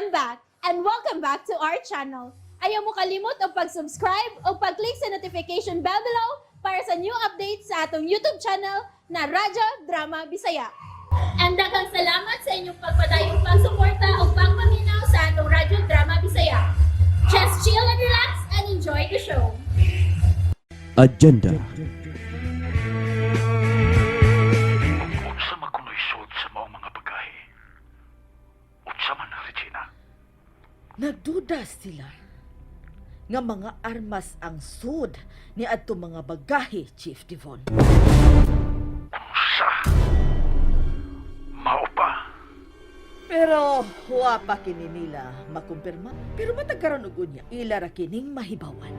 I'm back and welcome back to our channel. Ayaw mo kalimot og pag-subscribe o pag-click sa notification bell below para sa new updates sa atong YouTube channel na Radyo Drama Bisaya. And daghang salamat sa inyong pagpadayong pagsuporta o pagpaminaw sa atong Radyo Drama Bisaya. Just chill and relax and enjoy the show. Agenda. Unsa man kuno'y sud sa maong mga bagahe? Unsa man, Regina? Nagduda sila nga mga armas ang sud ni adto mga bagahe, Chief Devon. Unsa? Mao pa? Pero wa pa kini nila makumpirma. Pero matag karon og unya, ila ra kining mahibawan.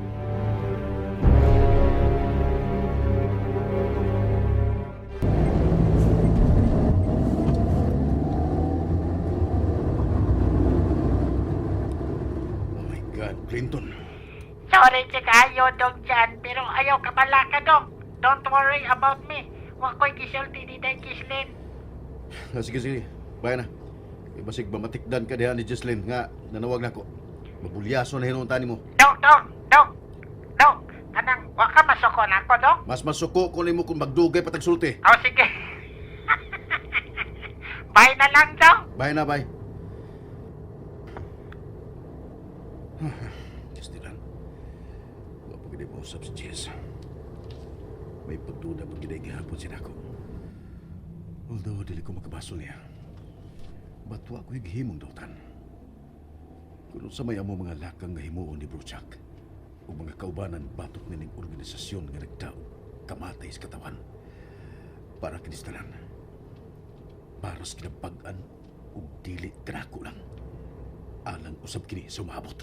Oh my God, Clinton. Sorry kayo, dong Jan, pero ayaw ka ka, dong. Don't worry about me. Wa ko'y gisulti ni Day Gislin. Ah, sige, sige. Bye na. Kay basig bamatikdan ka diha ni Jocelyn nga nanawag nako. Mabulyaso na hinuon tani mo. Dong, dong, dong, dong. Kanang, wa ka masuko na ako, dong. Mas masuko ko nimo kung magdugay patagsulti. Oh, sige. Bye na lang, dong. Bye na, bye. Justilan. Wa pa gid usap si Jess. May pagduda pag gid gihapon siya nako. Although dili ko makabasol niya. But wa ko'y gihimong dautan. Kung sa may amo mga lakang nga himuon ni Bro Chuck, ug mga kaubanan batok nining organisasyon nga nagdaog kamatay sa katawan para kinis tanan, para sa kinabag-an ug dili kanako lang. Alang usab kini sa umaabot.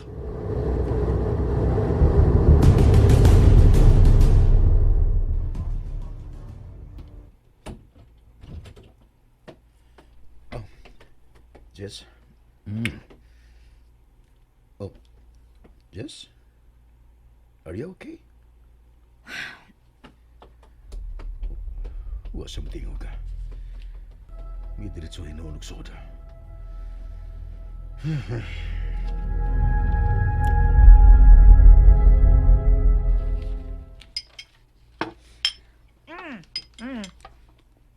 Oh, Jess? Mm. Oh, Jess? Are you okay? Wa sa matingog ka. May diretso hinuon og soda.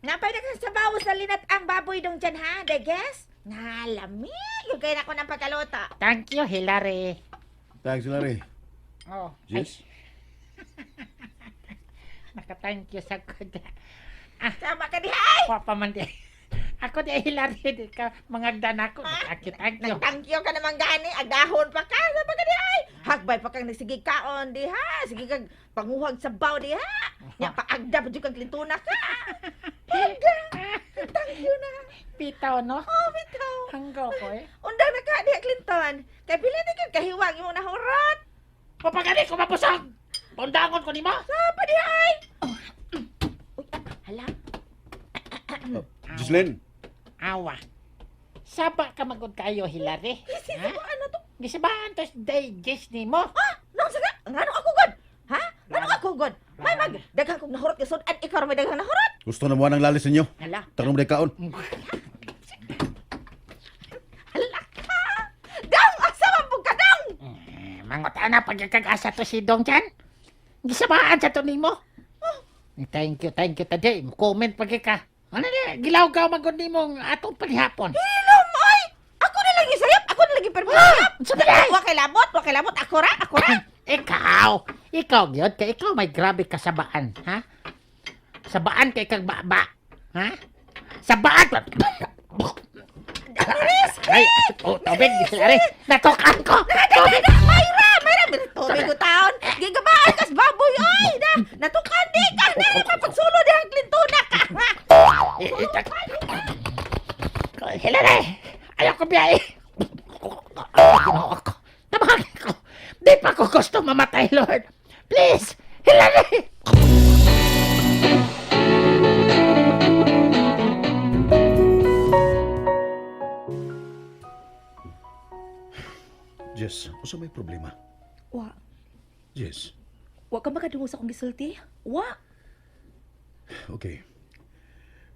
Napay na sa bawo sa linat ang baboy dong dyan ha, Deges? Nalami, yung kaya na ko ng pagkaluto. Thank you, Hillary. Thanks, Larry. Oh, ay, Jess? naka-thank you sa good. Tama ka di ay! Wa pa man di. Ako di, Hillary, di ka mangagdan ako. Thank you, thank you. Nagthank you ka naman gani, agdahon pa ka, sama ka di ay! Hagbay pa kang nagsige kaon di ha, sige kag panguhag sa baw di ha. Nya paagda pa jud kang klintuna ka. Pagda, thank you na. Bitaw, no? Oh, bitaw. Hanggaw ko, eh. Undang na ka diha, Clinton. Kay pila na kang kahiwang imong nahurot. Mapagani ko mabusog! Pundangon ko nimo! Sama di ay! Oh. Uy, hala. Oh, Jocelyn? Awa. Saba ka magod kayo, Hillary. Sino Ha? ano to? Gisabaan to digest nimo. Ah, no, saga. Ngano ako god? Ha? Ngano ako god? May mag daghang kog nahurot kay sud-an ikaw ra may daghang nahurot. Gusto na mo ng lalis ninyo? Hala. Tanong mo na kaon. Hala ka. Dang asa man pud ka dang? Eh, Mangot ana pagkakag-asa to si Dong Chan. Gisabaan sa to nimo. Thank you today. Comment pag ka. Ano ni gilaw-gaw magod nimo ang atong palihapon. Hilom oy. Ako na lang isayop, ako na lang ipermusayop. Unsa ba day? Wa kay labot, wa kay labot ako ra, ako ra. Ikaw, ikaw gyud kay ikaw may grabe kasabaan, ha? Sabaan kay kag baba, ha? Sabaan. Ay, oh, tubig, Hillary. Natukan ko. Tubig. Mayra, mayra tubig ko taon. Gigabaan kas baboy oy na. Natukan di ka na mapagsulo di ang klintuna ka. Ha? Hillary, ayaw ko biyahe. Ginoo ko. Tabangin ko. Di pa ko gusto mamatay, Lord. Please, Hillary! Jess, usa may problema? Wa, Jess, wa ka makadungog sa akong gisulti? Wa. okay.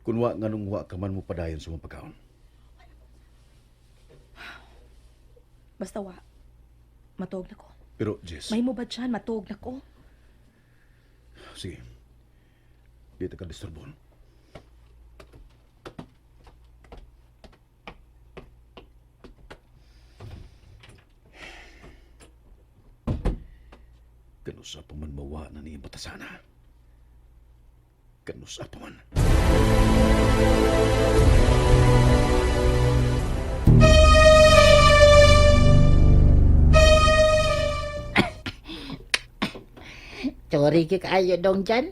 Kun wa nganong wa ka man mo padayon sa mong pagkaon. Basta wa. Matuog na ko. Pero, Jess, May mo ba dyan? Matuog na ko. sige. Dito ka disturbon. Kanusa pa man mawa na niya batasana. Kanusa pa man. Sorry kay kaayo dong dyan.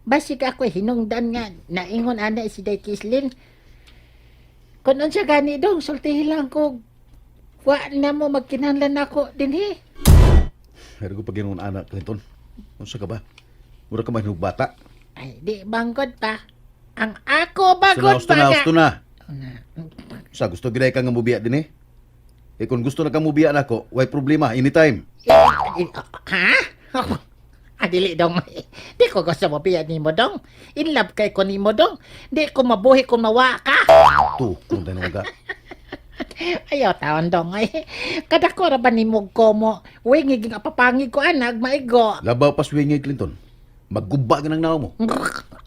Basig ako hinungdan nga naingon ana si Day Kislin. Kung unsa gani dong, sultihin lang ko. Wa na mo magkinahanglan nako dinhi. Pero ko pag anak, Clinton. Unsa ka ba? Mura ka man bata. Ay, di bangkod pa. Ang ako bagod Gusto na, ba gusto na. Na. Sa gusto giday ka nga mubiya din eh. Eh kung gusto na kang mubiya nako, way problema, anytime. Ha? Adili dong. Di ko gusto mo biya nimo dong. In love kay ko nimo dong. Di ko mabuhi kung mawa ka. Tu, kung tayo ka. Ayaw taon dong ay. Kada ko ra ba nimo ko mo. Uy, ngiging apapangig ko anag maigo. Labaw pa swingay, Clinton. Magguba ka ng nao mo.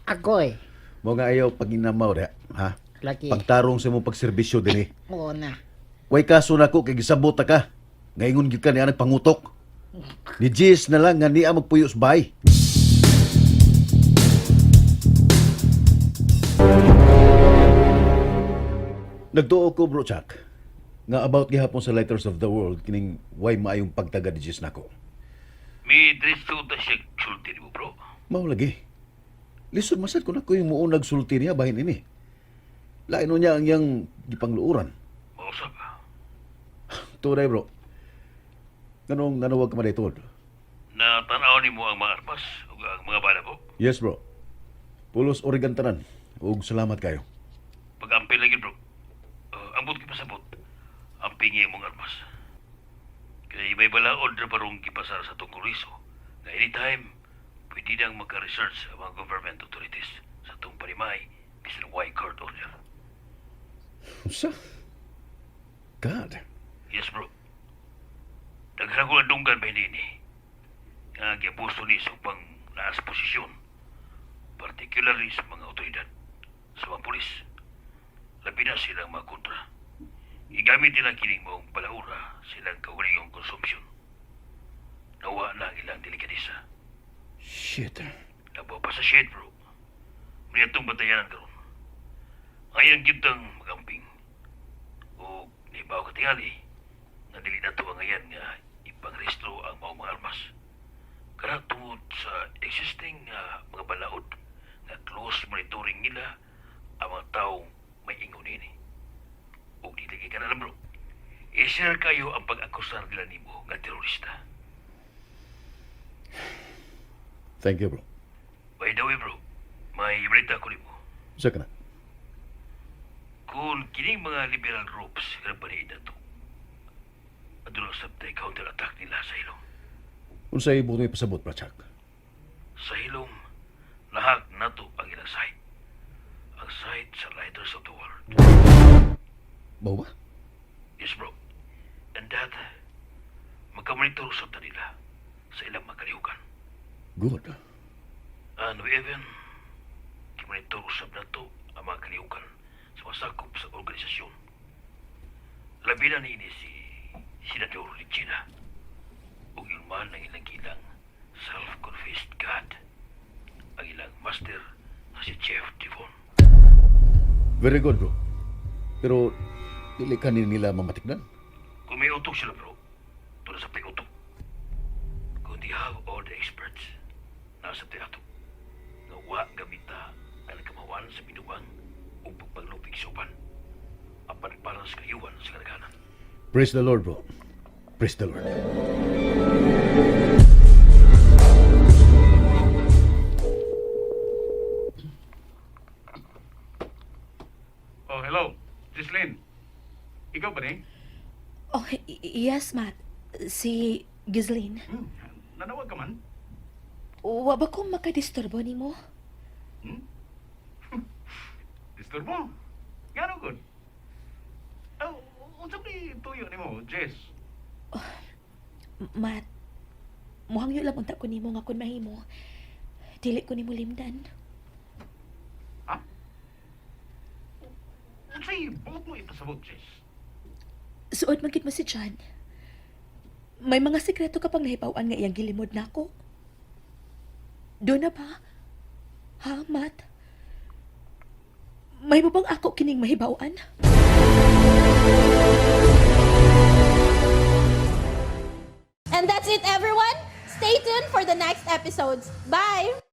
Agoy. Mo nga ayaw pag inamaw diha, ha? Lagi. Pagtarong sa imong pagserbisyo din eh. Oo na. Way kaso nako kay gisabot ta ka. Ngaingon gyud ka niya nagpangutok. Ni Jis na lang nga niya magpuyo sa bahay. Nagtuo ko bro Chuck nga about gihapon sa Letters of the World kining way maayong pagtaga ni Jis nako. May diretso ta siya sulti nimo, bro. Mao lagi. Lisod masad ko nako yung muunag sulti niya bahin ini. Lain no niya ang iyang gipangluoran. Mausap. Tunay bro. Nganong nanawag ka man daytoon? Na tanaw nimo ang mga armas ug ang mga bala po. Yes bro. Pulos Oregon tanan. Ug salamat kayo. Pag-ampil lagi, bro. Ambot kipasabot. Ampingi imong armas. Kay may balaod ra barong gipasar sa atong kongreso na anytime pwede nang magka-research ang mga government authorities sa atong panimay bisan why court order. Unsa? God. Yes, bro. Daghan ko ang dunggan ba hindi ni? Nga giabuso ni sa upang naas posisyon. Particularly sa mga otoridad, sa mga pulis. Labi na silang mga kontra. Igamit nila kining maong balaura silang kaugalingong consumption. Nawa na ang ilang delikadesa. Shit. Labaw pa sa shit, bro. May atong batayanan karon. Ngayon gyud tang magamping. O naibaw ka tingali nga dili nato ang ngayan nga ipangrehistro ang maong mga armas. Kana tungod sa existing nga mga balaod nga close monitoring nila ang mga taong may ingon nini. Ug dili kay kanala bro. I-share kayo ang pag-akusar nila nimo nga terorista. Thank you bro. By the way bro, may balita ko nimo. Unsa ka na? Kung kining mga liberal groups nga nagpaniid na to, aduna sab tay counter-attack nila sa hilom. Unsay buot mo ipasabot bro Chuck? Sa hilom, lahak nato ang ilang site. Ang site sa Lighters of the World. Mao ba? Yes, bro. And that, magkamonitor usab ta nila sa ilang mga kalihukan. Good. And we even, kimonitor usab nato ang mga kalihukan sa masakop sa organisasyon. Labi na niini si Senador Regina ug man ang ilang gilang self-confessed God, ang ilang master na si Jeff Devon. Very good bro. Pero dili ka ni nila mamatikdan. Kung may utok sila bro, tula sa pay utok. Kung di have all the experts, nasa teato. Nga wa gamita ang kamawan sa binuang ug pagpaglupig sa uban. Apan para sa kayuan sa kadaghanan. Praise the Lord bro. Praise the Lord. Oh, hello. Gislin. Ikaw ba ni? Oh, yes, Matt. Si Ghislaine. Nanawag ka man? Wa ba ko makadisturbo nimo? Disturbo. Ngano gud? Oh, unsa ni to tuyo nimo, Jess? Matt, muhangyo lang unta ko nimo nga kun mahimo. Dili ko nimo limdan. Ha? Unsay buot mo ipasabot, Jess? Suod man gid mo si John. May mga sikreto ka pang nahibaw-an nga iyang gilimod nako. Doon na ba? Ha, Matt? May bang ako kining mahibaw-an? And that's it, everyone. Stay tuned for the next episodes. Bye!